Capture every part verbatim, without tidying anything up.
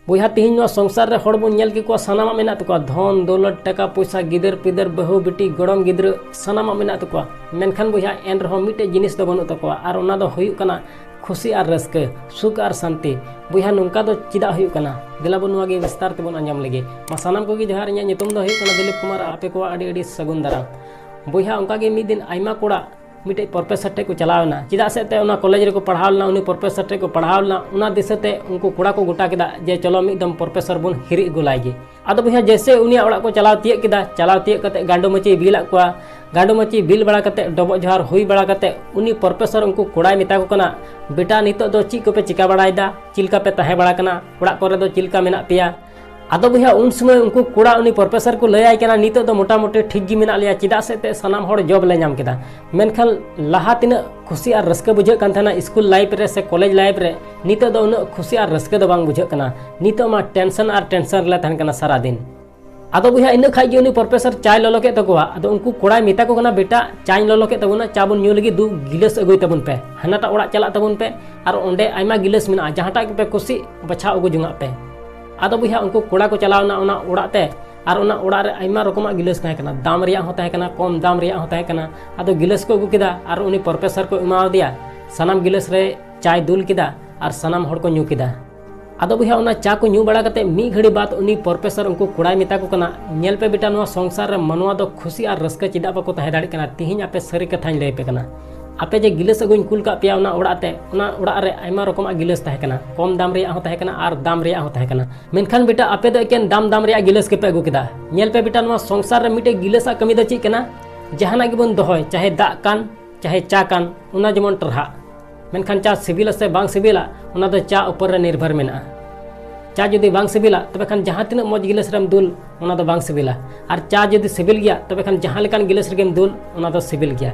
ᱵᱚᱭᱦᱟ, ᱛᱤᱦᱤᱧ ᱱᱚᱣᱟ ᱥᱚᱝᱥᱟᱨ ᱨᱮ ᱦᱚᱲ ᱵᱚᱱ ᱧᱮᱞ ᱠᱮᱠᱚᱣᱟ, ᱥᱟᱱᱟᱢᱟᱜ ᱢᱮᱱᱟᱜ ᱛᱟᱠᱚᱣᱟ, ᱫᱷᱚᱱ ᱫᱚᱞᱚᱛ, ᱴᱟᱠᱟ ᱯᱚᱭᱥᱟ, ᱜᱤᱫᱟᱹᱨ ᱯᱤᱫᱟᱹᱨ, ᱵᱟᱹᱦᱩ ᱵᱤᱴᱤ, ᱜᱚᱲᱚᱢ ᱜᱤᱫᱽᱨᱟᱹ, ᱥᱟᱱᱟᱢᱟᱜ ᱢᱮᱱᱟᱜ ᱛᱟᱠᱚᱣᱟ᱾ ᱢᱮᱱᱠᱷᱟᱱ ᱵᱚᱭᱦᱟ, ᱮᱱ ᱨᱮᱦᱚᱸ ᱢᱤᱫᱴᱮᱡ ᱡᱤᱱᱤᱥ ᱫᱚ ᱵᱟᱹᱱᱩᱜ ᱛᱟᱠᱚᱣᱟ, ᱟᱨ ᱚᱱᱟ ᱫᱚ ᱦᱩᱭᱩᱜ ᱠᱟᱱᱟ ᱠᱷᱩᱥᱤ ᱟᱨ ᱨᱟᱹᱥᱠᱟᱹ, ᱥᱩᱠ ᱟᱨ ᱥᱟᱱᱛᱤ᱾ ᱵᱚᱭᱦᱟ, ᱱᱚᱝᱠᱟ ᱫᱚ ᱪᱮᱫᱟᱜ ᱦᱩᱭᱩᱜ ᱠᱟᱱᱟ? ᱫᱮᱞᱟ ᱵᱚᱱ ᱱᱚᱣᱟ ᱜᱮ ᱵᱤᱥᱛᱟᱨ ᱛᱮᱵᱚᱱ ᱟᱸᱡᱚᱢ ᱞᱮᱜᱮ᱾ ᱢᱟ ᱥᱟᱱᱟᱢ ᱠᱚᱜᱮ ᱡᱚᱦᱟᱨ, ᱤᱧᱟᱹᱜ ᱧᱩᱛᱩᱢ ᱫᱚ ᱦᱩᱭᱩᱜ ᱠᱟᱱᱟ ᱫᱤᱞᱤᱯ ᱠᱩᱢᱟᱨ, ᱟᱨ ᱟᱯᱮ ᱠᱚᱣᱟᱜ ᱟᱹᱰᱤ ᱟᱹᱰᱤ ᱥᱟᱹᱜᱩᱱ ᱫᱟᱨᱟᱢ᱾ ᱵᱚᱭᱦᱟ, ᱚᱱᱠᱟ ᱜᱮ ᱢᱤᱫ ᱫᱤᱱ ᱟᱭᱢᱟ ᱠᱚᱲᱟ ᱢᱤᱫᱴᱮᱡ ᱯᱨᱚᱯᱷᱮᱥᱚᱨ ᱴᱷᱮᱡ ᱠᱚ ᱪᱟᱞᱟᱣ ᱮᱱᱟ᱾ ᱪᱮᱫᱟᱜ ᱥᱮ ᱮᱱᱛᱮᱫ ᱚᱱᱟ ᱠᱚᱞᱮᱡᱽ ᱨᱮᱠᱚ ᱯᱟᱲᱦᱟᱣ ᱞᱮᱱᱟ, ᱩᱱᱤ ᱯᱨᱚᱯᱷᱮᱥᱚᱨ ᱴᱷᱮᱡ ᱠᱚ ᱯᱟᱲᱦᱟᱣ ᱞᱮᱱᱟ, ᱚᱱᱟ ᱫᱤᱥᱟᱹ ᱛᱮ ᱩᱱᱠᱩ ᱠᱚᱲᱟ ᱠᱚ ᱜᱚᱴᱟ ᱠᱮᱫᱟ ᱡᱮ ᱪᱚᱞᱚ ᱢᱤᱫ ᱫᱚᱢ ᱯᱨᱚᱯᱷᱮᱥᱚᱨ ᱵᱚᱱ ᱦᱤᱨᱤ ᱟᱹᱜᱩ ᱞᱟᱭ ᱜᱮ᱾ ᱟᱫᱚ ᱵᱚᱭᱦᱟ, ᱡᱮᱭᱥᱮ ᱩᱱᱤᱭᱟᱜ ᱚᱲᱟᱜ ᱠᱚ ᱪᱟᱞᱟᱣ ᱛᱤᱭᱟᱹᱜ ᱠᱮᱫᱟ, ᱪᱟᱞᱟᱣ ᱛᱤᱭᱟᱹᱜ ᱠᱟᱛᱮ ᱜᱟᱸᱰᱚ ᱢᱟᱹᱪᱤᱭ ᱵᱤᱞ ᱟᱫ ᱠᱚᱣᱟ᱾ ᱜᱟᱸᱰᱚ ᱢᱟᱹᱪᱤ ᱵᱤᱞ ᱵᱟᱲᱟ ᱠᱟᱛᱮ, ᱰᱚᱵᱚᱜ ᱡᱚᱦᱟᱨ ᱦᱩᱭ ᱵᱟᱲᱟ ᱠᱟᱛᱮ, ᱩᱱᱤ ᱯᱨᱚᱯᱷᱮᱥᱚᱨ ᱩᱱᱠᱩ ᱠᱚᱲᱟᱭ ᱢᱮᱛᱟ ᱠᱚ ᱠᱟᱱᱟ, ᱵᱮᱴᱟ, ᱱᱤᱛᱚᱜ ᱫᱚ ᱪᱮᱫ ᱠᱚᱯᱮ ᱪᱤᱠᱟ ᱵᱟᱲᱟᱭᱮᱫᱟ? ᱪᱮᱫ ᱞᱮᱠᱟ ᱯᱮ ᱛᱟᱦᱮᱸ ᱵᱟᱲᱟ ᱠᱟᱱᱟ? ᱚᱲᱟᱜ ᱠᱚᱨᱮ ᱫᱚ ᱪᱮᱫ ᱞᱮᱠᱟ ᱢᱮᱱᱟᱜ ᱯᱮᱭᱟ? ᱟᱫᱚ ᱵᱚᱭᱦᱟ, ᱩᱱ ᱥᱚᱢᱚᱭ ᱩᱱᱠᱩ ᱠᱚᱲᱟ ᱩᱱᱤ ᱯᱨᱚᱯᱷᱮᱥᱚᱨ ᱠᱚ ᱞᱟᱹᱭᱟᱭ ᱠᱟᱱᱟ, ᱱᱤᱛᱚᱜ ᱫᱚ ᱢᱚᱴᱟᱢᱩᱴᱤ ᱴᱷᱤᱠ ᱜᱮ ᱢᱮᱱᱟᱜ ᱞᱮᱭᱟ, ᱪᱮᱫᱟᱜ ᱥᱮ ᱮᱱᱛᱮᱫ ᱥᱟᱱᱟᱢ ᱦᱚᱲ ᱡᱚᱵ ᱞᱮ ᱧᱟᱢ ᱠᱮᱫᱟ᱾ ᱢᱮᱱᱠᱷᱟᱱ ᱞᱟᱦᱟ ᱛᱤᱱᱟᱹᱜ ᱠᱷᱩᱥᱤ ᱟᱨ ᱨᱟᱹᱥᱠᱟᱹ ᱵᱩᱡᱷᱟᱹᱜ ᱠᱟᱱ ᱛᱟᱦᱮᱱᱟ ᱥᱠᱩᱞ ᱞᱟᱭᱤᱯᱷ ᱨᱮ ᱥᱮ ᱠᱚᱞᱮᱡᱽ ᱞᱟᱭᱤᱯᱷ ᱨᱮ, ᱱᱤᱛᱚᱜ ᱫᱚ ᱩᱱᱟᱹᱜ ᱠᱷᱩᱥᱤ ᱟᱨ ᱨᱟᱹᱥᱠᱟᱹ ᱫᱚ ᱵᱟᱝ ᱵᱩᱡᱷᱟᱹᱜ ᱠᱟᱱᱟ᱾ ᱱᱤᱛᱚᱜ ᱢᱟ ᱴᱮᱱᱥᱚᱱ ᱟᱨ ᱴᱮᱱᱥᱚᱱ ᱨᱮᱞᱮ ᱛᱟᱦᱮᱱ ᱠᱟᱱᱟ ᱥᱟᱨᱟ ᱫᱤᱱ᱾ ᱟᱫᱚ ᱵᱚᱭᱦᱟ, ᱤᱱᱟᱹ ᱠᱷᱟᱡ ᱜᱮ ᱩᱱᱤ ᱯᱨᱚᱯᱷᱮᱥᱚᱨ ᱪᱟᱭ ᱞᱚᱞᱚ ᱠᱮᱫ ᱛᱟᱠᱚᱣᱟ᱾ ᱟᱫᱚ ᱩᱱᱠᱩ ᱠᱚᱲᱟᱭ ᱢᱮᱛᱟ ᱠᱚ ᱠᱟᱱᱟ, ᱵᱮᱴᱟ, ᱪᱟᱧ ᱞᱚᱞᱚ ᱠᱮᱫ ᱛᱟᱵᱚᱱᱟ, ᱪᱟ ᱵᱚᱱ ᱧᱩ ᱞᱟᱹᱜᱤᱫ, ᱫᱩ ᱜᱤᱞᱟᱹᱥ ᱟᱹᱜᱩᱭ ᱛᱟᱵᱚᱱ ᱯᱮ, ᱦᱟᱱᱟᱴᱟᱜ ᱚᱲᱟᱜ ᱪᱟᱞᱟᱜ ᱛᱟᱵᱚᱱ ᱯᱮ, ᱟᱨ ᱚᱸᱰᱮ ᱟᱭᱢᱟ ᱜᱤᱞᱟᱹᱥ ᱢᱮᱱᱟᱜᱼᱟ, ᱡᱟᱦᱟᱸᱴᱟᱜ ᱜᱮᱯᱮ ᱠᱩᱥᱤᱜ ᱵᱟᱪᱷᱟᱣ ᱟᱹᱜᱩ ᱡᱚᱝᱟᱜ ᱯᱮ᱾ ᱟᱫᱚ ᱵᱚᱭᱦᱟ, ᱩᱱᱠᱩ ᱠᱚᱲᱟ ᱠᱚ ᱪᱟᱞᱟᱣ ᱮᱱᱟ ᱚᱱᱟ ᱚᱲᱟᱜ ᱛᱮ, ᱟᱨ ᱚᱱᱟ ᱚᱲᱟᱜ ᱨᱮ ᱟᱭᱢᱟ ᱨᱚᱠᱚᱢᱟᱜ ᱜᱤᱞᱟᱹᱥ ᱛᱟᱦᱮᱸ ᱠᱟᱱᱟ, ᱫᱟᱢ ᱨᱮᱭᱟᱜ ᱦᱚᱸ ᱛᱟᱦᱮᱸ ᱠᱟᱱᱟ, ᱠᱚᱢ ᱫᱟᱢ ᱨᱮᱭᱟᱜ ᱦᱚᱸ ᱛᱟᱦᱮᱸ ᱠᱟᱱᱟ᱾ ᱟᱫᱚ ᱜᱤᱞᱟᱹᱥ ᱠᱚ ᱟᱹᱜᱩ ᱠᱮᱫᱟ ᱟᱨ ᱩᱱᱤ ᱯᱨᱚᱯᱷᱮᱥᱚᱨ ᱠᱚ ᱮᱢᱟᱣᱟᱫᱮᱭᱟ᱾ ᱥᱟᱱᱟᱢ ᱜᱤᱞᱟᱹᱥ ᱨᱮ ᱪᱟᱭ ᱫᱩᱞ ᱠᱮᱫᱟ ᱟᱨ ᱥᱟᱱᱟᱢ ᱦᱚᱲ ᱠᱚ ᱧᱩ ᱠᱮᱫᱟ᱾ ᱟᱫᱚ ᱵᱚᱭᱦᱟ, ᱚᱱᱟ ᱪᱟ ᱠᱚ ᱧᱩ ᱵᱟᱲᱟ ᱠᱟᱛᱮ ᱢᱤᱫ ᱜᱷᱟᱹᱲᱤ ᱵᱟᱫ ᱩᱱᱤ ᱯᱨᱚᱯᱷᱮᱥᱚᱨ ᱩᱱᱠᱩ ᱠᱚᱲᱟᱭ ᱢᱮᱛᱟ ᱠᱚ ᱠᱟᱱᱟ, ᱧᱮᱞ ᱯᱮ ᱵᱮᱴᱟ, ᱱᱚᱣᱟ ᱥᱚᱝᱥᱟᱨ ᱨᱮ ᱢᱟᱱᱣᱟ ᱫᱚ ᱠᱷᱩᱥᱤ ᱟᱨ ᱨᱟᱹᱥᱠᱟᱹ ᱪᱮᱫᱟᱜ ᱵᱟᱠᱚ ᱛᱟᱦᱮᱸ ᱫᱟᱲᱮᱭᱟᱜ ᱠᱟᱱᱟ? ᱛᱤᱦᱤᱧ ᱟᱯᱮ ᱥᱟᱹᱨᱤ ᱠᱟᱛᱷᱟᱧ ᱞᱟᱹᱭ ᱟᱯᱮ ᱠᱟᱱᱟ᱾ ᱟᱯᱮ ᱡᱮ ᱜᱤᱞᱟᱹᱥ ᱟᱹᱜᱩᱧ ᱠᱩᱞ ᱠᱟᱜ ᱯᱮᱭᱟ ᱚᱱᱟ ᱚᱲᱟᱜ ᱛᱮ, ᱚᱱᱟ ᱚᱲᱟᱜ ᱨᱮ ᱟᱭᱢᱟ ᱨᱚᱠᱚᱢᱟᱜ ᱜᱤᱞᱟᱹᱥ ᱛᱟᱦᱮᱸ ᱠᱟᱱᱟ, ᱠᱚᱢ ᱫᱟᱢ ᱨᱮᱭᱟᱜ ᱦᱚᱸ ᱛᱟᱦᱮᱸ ᱠᱟᱱᱟ ᱟᱨ ᱫᱟᱢ ᱨᱮᱭᱟᱜ ᱦᱚᱸ ᱛᱟᱦᱮᱸ ᱠᱟᱱᱟ᱾ ᱢᱮᱱᱠᱷᱟᱱ ᱵᱮᱴᱟ, ᱟᱯᱮ ᱫᱚ ᱮᱠᱮᱱ ᱫᱟᱢ ᱫᱟᱢ ᱨᱮᱭᱟᱜ ᱜᱤᱞᱟᱹᱥ ᱜᱮᱯᱮ ᱟᱹᱜᱩ ᱠᱮᱫᱟ᱾ ᱧᱮᱞ ᱯᱮ ᱵᱮᱴᱟ, ᱱᱚᱣᱟ ᱥᱚᱝᱥᱟᱨ ᱨᱮ ᱢᱤᱫᱴᱮᱡ ᱜᱤᱞᱟᱹᱥᱟᱜ ᱠᱟᱹᱢᱤ ᱫᱚ ᱪᱮᱫ ᱠᱟᱱᱟ? ᱡᱟᱦᱟᱱᱟᱜ ᱜᱮᱵᱚᱱ ᱫᱚᱦᱚᱭ, ᱪᱟᱦᱮ ᱫᱟᱜ ᱠᱟᱱ, ᱪᱟᱦᱮ ᱪᱟ ᱠᱟᱱ, ᱚᱱᱟ ᱡᱮᱢᱚᱱ ᱴᱟᱨᱦᱟᱜ᱾ ᱢᱮᱱᱠᱷᱟᱱ ᱪᱟ ᱥᱤᱵᱤᱞᱟ ᱥᱮ ᱵᱟᱝ ᱥᱤᱵᱤᱞᱟ, ᱚᱱᱟ ᱫᱚ ᱪᱟ ᱩᱯᱚᱨ ᱨᱮ ᱱᱤᱨᱵᱷᱚᱨ ᱢᱮᱱᱟᱜᱼᱟ᱾ ᱪᱟ ᱡᱩᱫᱤ ᱵᱟᱝ ᱥᱤᱵᱤᱞᱟ, ᱛᱚᱵᱮ ᱠᱷᱟᱱ ᱡᱟᱦᱟᱸ ᱛᱤᱱᱟᱹᱜ ᱢᱚᱡᱽ ᱜᱤᱞᱟᱹᱥ ᱨᱮᱢ ᱫᱩᱞ, ᱚᱱᱟ ᱫᱚ ᱵᱟᱝ ᱥᱤᱵᱤᱞᱟ᱾ ᱟᱨ ᱪᱟ ᱡᱩᱫᱤ ᱥᱤᱵᱤᱞ ᱜᱮᱭᱟ, ᱛᱚᱵᱮ ᱠᱷᱟᱱ ᱡᱟᱦᱟᱸ ᱞᱮᱠᱟᱱ ᱜᱤᱞᱟᱹᱥ ᱨᱮᱜᱮᱢ ᱫᱩᱞ, ᱚᱱᱟ ᱫᱚ ᱥᱤᱵᱤᱞ ᱜᱮᱭᱟ᱾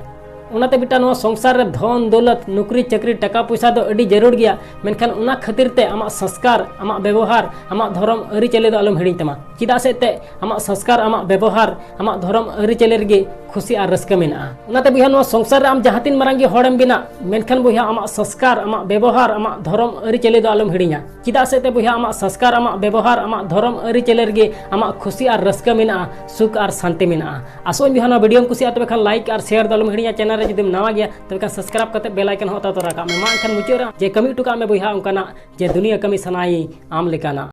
ᱚᱱᱟᱛᱮ ᱵᱮᱴᱟ, ᱱᱚᱣᱟ ᱥᱚᱝᱥᱟᱨ ᱨᱮ ᱫᱷᱚᱱ ᱫᱚᱞᱚᱛ, ᱱᱩᱠᱨᱤ ᱪᱟᱹᱠᱨᱤ, ᱴᱟᱠᱟ ᱯᱚᱭᱥᱟ ᱫᱚ ᱟᱹᱰᱤ ᱡᱟᱹᱨᱩᱲ ᱜᱮᱭᱟ, ᱢᱮᱱᱠᱷᱟᱱ ᱚᱱᱟ ᱠᱷᱟᱹᱛᱤᱨ ᱛᱮ ᱟᱢᱟᱜ ᱥᱚᱝᱥᱠᱟᱨ, ᱟᱢᱟᱜ ᱵᱮᱵᱚᱦᱟᱨ, ᱟᱢᱟᱜ ᱫᱷᱚᱨᱚᱢ ᱟᱹᱨᱤᱪᱟᱹᱞᱤ ᱫᱚ ᱟᱞᱚᱢ ᱦᱤᱲᱤᱧ ᱛᱟᱢᱟ᱾ ᱪᱮᱫᱟᱜ ᱥᱮ ᱛᱮ ᱟᱢᱟᱜ ᱥᱚᱝᱥᱠᱟᱨ, ᱟᱢᱟᱜ ᱵᱮᱵᱚᱦᱟᱨ, ᱟᱢᱟᱜ ᱫᱷᱚᱨᱚᱢ ᱟᱹᱨᱤᱪᱟᱹᱞᱤ ᱨᱮᱜᱮ ᱠᱷᱩᱥᱤ ᱟᱨ ᱨᱟᱹᱥᱠᱟᱹ ᱢᱮᱱᱟᱜᱼᱟ᱾ ᱚᱱᱟᱛᱮ ᱵᱚᱭᱦᱟ, ᱱᱚᱣᱟ ᱥᱚᱝᱥᱟᱨ ᱨᱮ ᱟᱢ ᱡᱟᱦᱟᱸ ᱛᱤᱱ ᱢᱟᱨᱟᱝ ᱜᱮ ᱦᱚᱲᱮᱢ ᱵᱮᱱᱟᱜ, ᱢᱮᱱᱠᱷᱟᱱ ᱵᱚᱭᱦᱟ, ᱟᱢᱟᱜ ᱥᱚᱝᱥᱠᱟᱨ, ᱟᱢᱟᱜ ᱵᱮᱵᱚᱦᱟᱨ, ᱟᱢᱟᱜ ᱫᱷᱚᱨᱚᱢ ᱟᱹᱨᱤᱪᱟᱹᱞᱤ ᱫᱚ ᱟᱞᱚᱢ ᱦᱤᱲᱤᱧᱟ᱾ ᱪᱮᱫᱟᱜ ᱥᱮ ᱛᱮ ᱵᱚᱭᱦᱟ, ᱟᱢᱟᱜ ᱥᱚᱝᱥᱠᱟᱨ, ᱟᱢᱟᱜ ᱵᱮᱵᱚᱦᱟᱨ, ᱟᱢᱟᱜ ᱫᱷᱚᱨᱚᱢ ᱟᱹᱨᱤᱪᱟᱹᱞᱤ ᱨᱮᱜᱮ ᱟᱢᱟᱜ ᱠᱷᱩᱥᱤ ᱟᱨ ᱨᱟᱹᱥᱠᱟᱹ ᱢᱮᱱᱟᱜᱼᱟ, ᱥᱩᱠ ᱟᱨ ᱥᱟᱱᱛᱤ ᱢᱮᱱᱟᱜᱼᱟ᱾ ᱟᱥᱚᱜ ᱟᱹᱧ ᱵᱚᱭᱦᱟ, ᱱᱚᱣᱟ ᱵᱷᱤᱰᱤᱭᱳᱢ ᱠᱩᱥᱤᱭᱟᱜᱼᱟ, ᱛᱚᱵᱮ ᱠᱷᱟᱱ ᱞᱟᱭᱤᱠ ᱟᱨ ᱥᱮᱭᱟᱨ ᱫᱚ ᱟᱞᱚᱢ ᱦᱤᱲᱤᱧᱟ᱾ ᱪᱮᱱᱮᱞ ᱨᱮ ᱡᱩᱫᱤᱢ ᱱᱟᱣᱟ ᱜᱮᱭᱟ, ᱛᱚᱵᱮ ᱠᱷᱟᱱ ᱥᱟᱵᱥᱠᱨᱟᱭᱤᱵ ᱠᱟᱛᱮ ᱵᱮᱞ ᱟᱭᱠᱚᱱ ᱦᱚᱸ ᱚᱛᱟ ᱛᱚᱨᱟ ᱠᱟᱜ ᱢᱮ᱾ ᱢᱟ ᱮᱱᱠᱷᱟᱱ ᱢᱩᱪᱟᱹᱫ ᱨᱮ ᱡᱮ ᱠᱟᱹᱢᱤ ᱦᱚᱴᱚ ᱠᱟᱜ ᱢᱮ ᱵᱚᱭᱦᱟ, ᱚᱱᱠᱟᱱᱟᱜ ᱡᱮ ᱫᱩᱱᱤᱭᱟᱹ ᱠᱟᱹᱢᱤ ᱥᱟᱱᱟᱭᱤᱧ ᱟᱢ ᱞᱮᱠᱟᱱᱟᱜ᱾